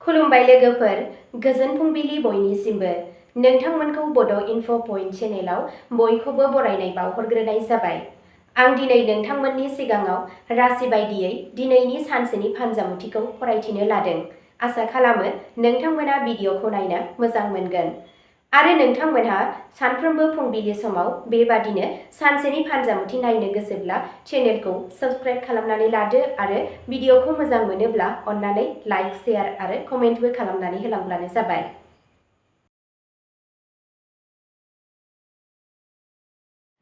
खुलुमबाय लोगोफोर, गोजोन फुंबिलि बयनिसिमबो। नोंथांमोनखौ बड' इनफ' पइन्ट चेनेलाव बयखौबो बरायनाय बावहरग्रोनाय जाबाय। आं दिनै नोंथांमोननि सिगाङाव राशि बायदियै दिनैनि सानसेनि फानजामुथिखौ फरायथिनो लादों। आसा खालामो नोंथांमोना भिडिअखौ नायनो मोजां मोनगोन। आरो नोंथांमोनहा सानफ्रोमबो फुंबिलि समाव बेबादिनो सानसेनि फानजामुथि नायनो गोसोब्ला चेनेलखौ साबस्क्राइब खालामनानै लादो आरो भिडिअखौ मोजां मोनोब्ला अन्नानै लाइक, शेयार आरो कमेन्टबो खालामनानै होलांब्लानो जाबाय।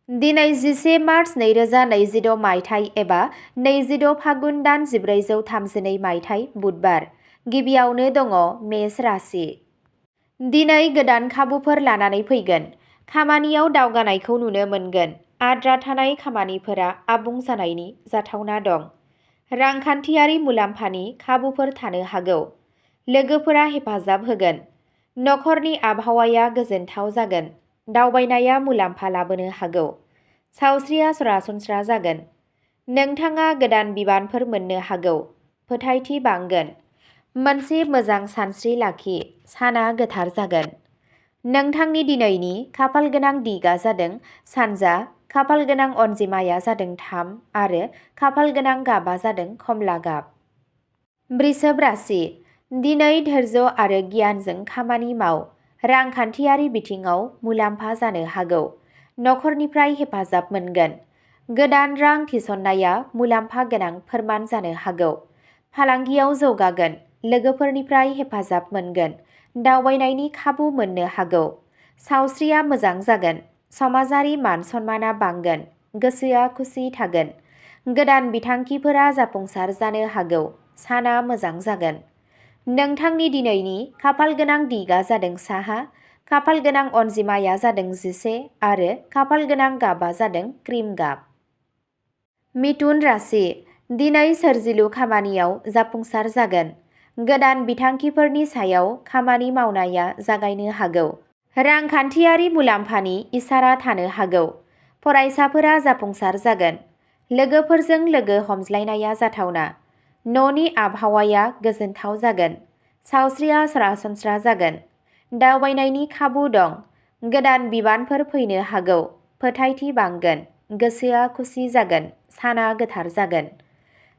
दिनै 11 मार्च 2026 मायथाइ एबा 22 फागुन दान 1432 मायथाइ बुधबार। गिबियावनो दङ मेष राशि। दिनै गोदान खाबुफोर लानानै फैगोन। खामानियाव दावगानायखौ नुनो मोनगोन। आद्रा थानाय खामानिफोरा आबुं जानायनि जाथावना दं। रांखान्थियारि मुलाम्फानि खाबुफोर थानो हागौ। लोगोफोरा हेफाजाब होगोन। नखरनि आबहावाया गोजोनथाव जागोन। दावबायनाया मुलाम्फा लाबोनो हागौ। सावस्रिया सरासनस्रा जागोन। नोंथाङा गोदान बिबानफोर मोननो हागौ। फोथायथि बांगोन। मोनसे मोजां सानस्रि लाखि। साना गोथार जागोन। नोंथांनि दिनैनि खाफालगोनां दिगआ जादों सानजा, खाफालगोनां अनजिमाया जादों 3 आरो खाफालगोनां गाबआ जादों खमला गाब। बृषभ राशि। दिनै धैर्य आरो गियानजों खामानि माव। रांखान्थियारि बिथिङाव मुलाम्फा जानो हागौ। नखरनिफ्राय हेफाजाब मोनगोन। गोदान रां थिसननाया मुलाम्फा गोनां फोरमान जानो हागौ। फालांगियाव जौगागोन। लोगोफोरनिफ्राय हेफाजाब मोनगोन। दावबायनायनि खाबु मोननो हागौ। सावस्रिया मोजां जागोन। समाजारि मान सन्माना बांगोन। गोसोआ खुसि थागोन। गोदान बिथांखिफोरा जाफुंसार जानो हागौ। साना मोजां जागोन। नोंथांनि दिनैनि खाफालगोनां दिगआ जादों साहा, खाफालगोनां अनजिमाया जादों 11 आरो खाफालगोनां गाबआ जादों क्रिम गाब। मिथुन राशि। दिनै सोरजिलु खामानियाव जाफुंसार जागोन। गोदान बिथांखिफोरनि सायाव खामानि मावनाया जागायनो हागौ। रांखान्थियारि मुलाम्फानि इसारा थानो हागौ। फरायसाफोरा जाफुंसार जागोन। लोगोफोरजों लोगो हमज्लायनाया जाथावना। न'नि आबहावाया गोजोनथाव जागोन। सावस्रिया सरासनस्रा जागोन। दावबायनायनि खाबु दं। गोदान बिबानफोर फैनो हागौ। फोथायथि बांगोन। गोसोआ खुसि जागोन। साना गोथार जागोन।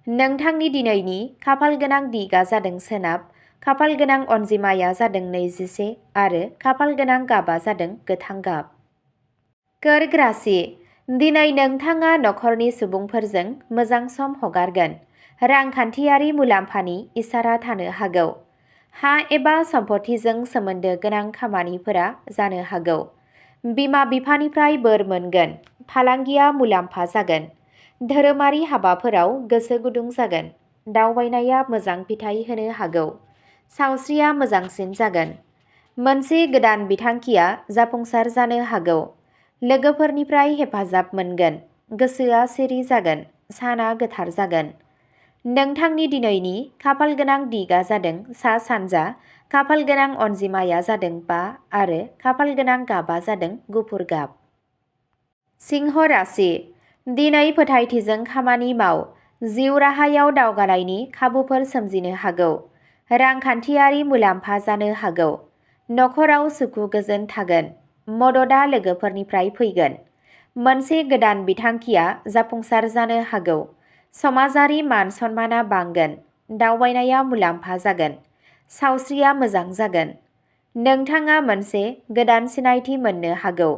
नोंथांनि दिनैनि खाफालगोनां दिगआ जादों सोनाब, खाफालगोनां अनजिमाया जादों 21 आरो खाफालगोनां गाबआ जादों गोथां गाब। कर्क राशि। दिनै नोंथाङा नखरनि सुबुंफोरजों मोजां सम हगारगोन। रांखान्थियारि मुलाम्फानि इसारा थानो हागौ। हा एबा सम्पथिजों सोमोन्दो गोनां खामानिफोरा जानो हागौ। बिमा-बिफानिफ्राय बोर मोनगोन। फालांगिया मुलाम्फा जागोन। धोरोमारि हाबाफोराव गोसो गुदुं जागोन। दावबायनाया मोजां फिथाइ होनो हागौ। सावस्रिया मोजांसिन जागोन। मोनसे गोदान बिथांखिया जाफुंसार जानो हागौ। लोगोफोरनिफ्राय हेफाजाब मोनगोन। गोसोआ सिरि जागोन। साना गोथार जागोन। नोंथांनि दिनैनि खाफालगोनां दिगआ जादों सा-सानजा, खाफालगोनां अनजिमाया जादों 5 आरो खाफालगोनां गाबआ जादों गुफुर गाब। सिंह राशि। दिनै फोथायथिजों खामानि माव। जिउ राहायाव दावगानायनि खाबुफोर सोमजिनो हागौ। रांखान्थियारि मुलाम्फा जानो हागौ। नखराव सुखु गोजोन थागोन। मददआ लोगोफोरनिफ्राय फैगोन। मोनसे गोदान बिथांखिया जाफुंसार जानो हागौ। समाजारि मान सन्माना बांगोन। दावबायनाया मुलाम्फा जागोन। सावस्रिया मोजां जागोन। नोंथाङा मोनसे गोदान सिनायथि मोननो हागौ।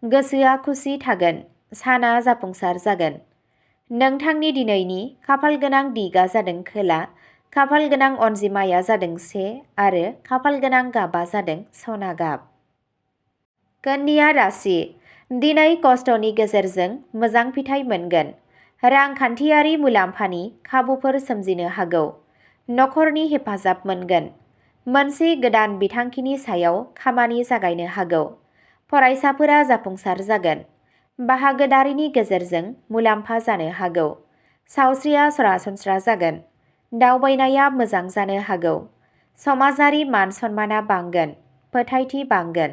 गोसोआ खुसि थागोन। साना जाफुंसार जागोन। नोंथांनि दिनैनि खाफालगोनां दिगआ जादों खोला, खाफालगोनां अनजिमाया जादों 1 आरो खाफालगोनां गाबआ जादों सना गाब। कन्या राशि। दिनै खस्थ'नि गेजेरजों मोजां फिथाइ मोनगोन। रांखान्थियारि मुलाम्फानि खाबुफोर सोमजिनो हागौ। नखरनि हेफाजाब मोनगोन। मोनसे गोदान बिथांखिनि सायाव खामानि जागायनो हागौ। फरायसाफोरा जाफुंसार जागोन। बाहागोदारिनि गेजेरजों मुलाम्फा जानो हागौ। सावस्रिया सरासनस्रा जागोन। दावबायनाया मोजां जानो हागौ। समाजारि मान सन्माना बांगोन। फोथायथि बांगोन।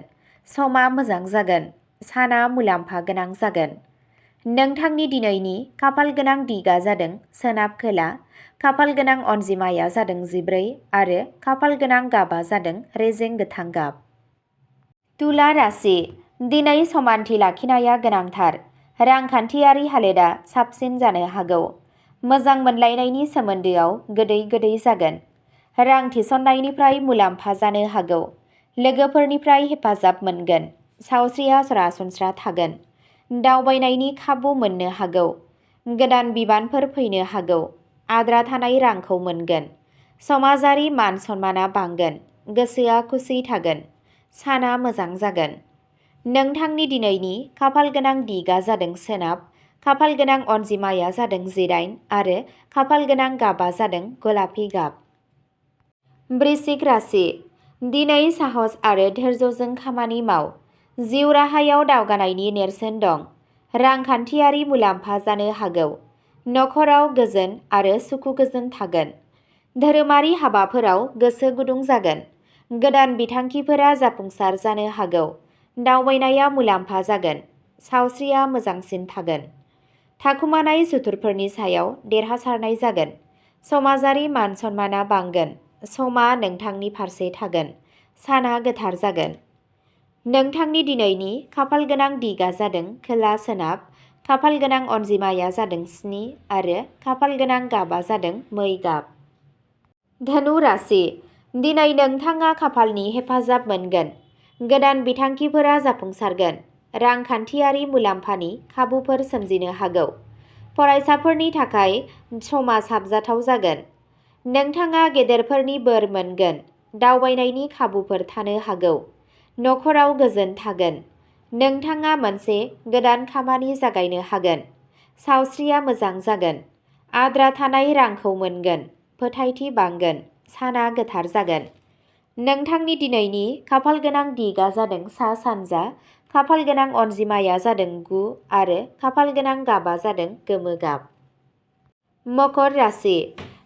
समा मोजां जागोन। साना मुलाम्फा गोनां जागोन। नोंथांनि दिनैनि खाफाल गोनां दिगा जादों सोनाब खोला, खाफाल गोनां अनजिमाया जादों 14 आरो खाफाल गोनां गाबा जादों रेजें गोथां गाब। तुला राशि दिनै समानथि लाखिनाया गोनांथार। रांखान्थियारि हालोदा साबसिन जानो हागौ। मोजां मोनलायनायनि सोमोन्दोआव गोदै गोदै जागोन। रां थिसननायनिफ्राय मुलाम्फा जानो हागौ। लोगोफोरनिफ्राय हेफाजाब मोनगोन। सावस्रिया सरासनस्रा थागोन। दावबायनायनि खाबु मोननो हागौ। गोदान बिबानफोर फैनो हागौ। आद्रा थानाय रांखौ मोनगोन। समाजारि मान सन्माना बांगोन। गोसोआ खुसि थागोन। साना मोजां जागोन। नोंथांनि दिनैनि खाफाल गोनां दिगा जादों सोनाब, खाफाल गोनां अनजिमाया जादों 18 आरो खाफाल गोनां गाबा जादों गलापि गाब। वृश्चिक राशि दिनै साहस आरो धैर्यजों खामानि माव। जिउ राहायाव दावगानायनि नेरसोन दं। रांखान्थियारि मुलाम्फा जानो हागौ। नखराव गोजोन आरो सुखु गोजोन थागोन। धोरोमारि हाबाफोराव गोसो गुदुं जागोन। गोदान बिथांखिफोरा जाफुंसार जानो हागौ। दावबायनाया मुलाम्फा जागोन। सावस्रिया मोजांसिन थागोन। थाखुमानाय सुथुरफोरनि सायाव देरहासारनाय जागोन। समाजारि मान सन्माना बांगोन। समा नोंथांनि फारसे थागोन। साना गोथार जागोन। नोंथांनि दिनैनि खाफाल गोनां दिगा जादों खोला सोनाब, खाफाल गोनां अनजिमाया जादों 7 आरो खाफाल गोनां गाबा जादों मै गाब। धनु राशि दिनै नोंथाङा खाफालनि हेफाजाब मोनगोन। गोदान बिथांखिफोरा जाफुंसारगोन। रांखान्थियारि मुलाम्फानि खाबुफोर सोमजिनो हागौ। फरायसाफोरनि थाखाय समा साबजाथाव जागोन। नोंथाङा गेदेरफोरनि बोर मोनगोन। दावबायनायनि खाबुफोर थानो हागौ। नखराव गोजोन थागोन। नोंथाङा मोनसे गोदान खामानि जागायनो हागोन। सावस्रिया मोजां जागोन। आद्रा थानाय रांखौ मोनगोन। फोथायथि बांगोन। साना गोथार जागोन। नोंथांनि दिनैनि खाफाल गोनां दिगा जादों सा सानजा, खाफाल गोनां अनजिमाया जादों 9 आरो खाफाल गोनां गाबा जादों गोमो गाब। मकर राशि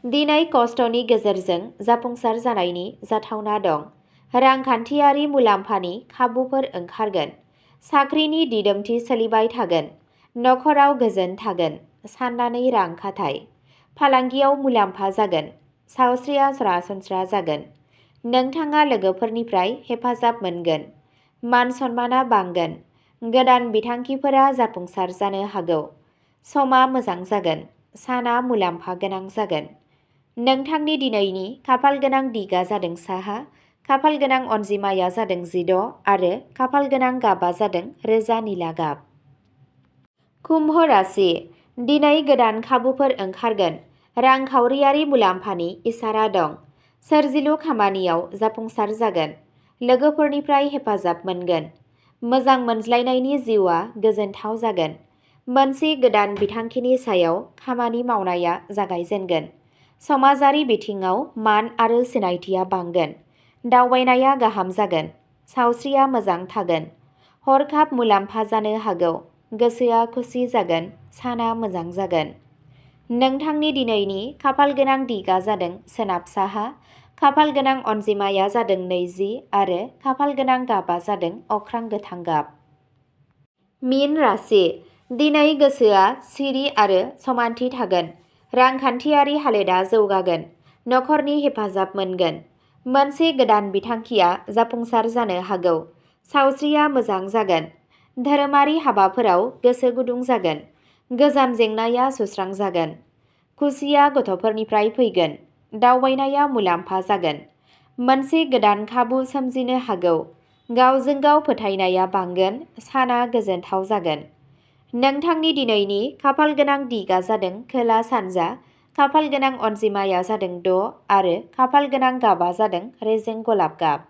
दिनै खस्थ'नि गेजेरजों जाफुंसार जानायनि जाथावना दं। रांखान्थियारि मुलाम्फानि खाबुफोर ओंखारगोन। साख्रिनि दिदोमथि सोलिबाय थागोन। नखराव गोजोन थागोन। साननानै रां खाथाय। फालांगियाव मुलाम्फा जागोन। सावस्रिया सरासनस्रा जागोन। नोंथाङा लोगोफोरनिफ्राय हेफाजाब मोनगोन। मान सन्माना बांगोन। गोदान बिथांखिफोरा जाफुंसार जानो हागौ। समा मोजां जागोन। साना मुलाम्फा गोनां जागोन। नोंथांनि दिनैनि खाफाल गोनां दिगा जादों साहा, खाफाल गोनां अनजिमाया जादों 16 आरो खाफाल गोनां गाबा जादों रोजा निला गाब। कुम्भ राशि दिनै गोदान खाबुफोर ओंखारगोन। रांखावरियारि मुलाम्फानि इसारा दं। सोरजिलु खामानियाव जाफुंसार जागोन। लोगोफोरनिफ्राय हेफाजाब मोनगोन। मोजां मोनज्लायनायनि जिउआ गोजोनथाव जागोन। मोनसे गोदान बिथांखिनि सायाव खामानि मावनाया जागायजेनगोन। समाजारि बिथिङाव मान आरो सिनायथिया बांगोन। दावबायनाया गाहाम जागोन। सावस्रिया मोजां थागोन। हरखाब मुलाम्फा जानो हागौ। गोसोआ खुसि जागोन। साना मोजां जागोन। नोंथांनि दिनैनि खाफाल गोनां दिगा जादों सोनाब साहा, खाफाल गोनां अनजिमाया जादों 20 आरो खाफाल गोनां गाबा जादों अख्रां गोथां गाब। मीन राशि दिनै गोसोआ सिरि आरो समानथि थागोन। रांखान्थियारि हालोदा जौगागोन। नखरनि हेफाजाब मोनगोन। मोनसे गोदान बिथांखिया जाफुंसार जानो हागौ। सावस्रिया मोजां जागोन। धोरोमारि हाबाफोराव गोसो गुदुं जागोन। गोजाम जेंनाया सुस्रांजागोन। खुसिया गथ'फोरनिफ्राय फैगोन। दावबायनाया मुलाम्फा जागोन। मोनसे गोदान खाबु सोमजिनो हागौ। गावजों गाव फोथायनाया बांगोन। साना गोजोनथाव जागोन। नोंथांनि दिनैनि खाफाल गोनां दिगा जादों खोला सानजा, खाफाल गोनां अनजिमाया जादों 6 आरो खाफाल गोनां गाबा जादों रेजें गलाब गाब।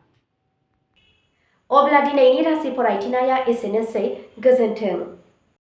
अब्ला दिनैनि राशि फरायथिनाया एसेनोसै। गोजोन्थों।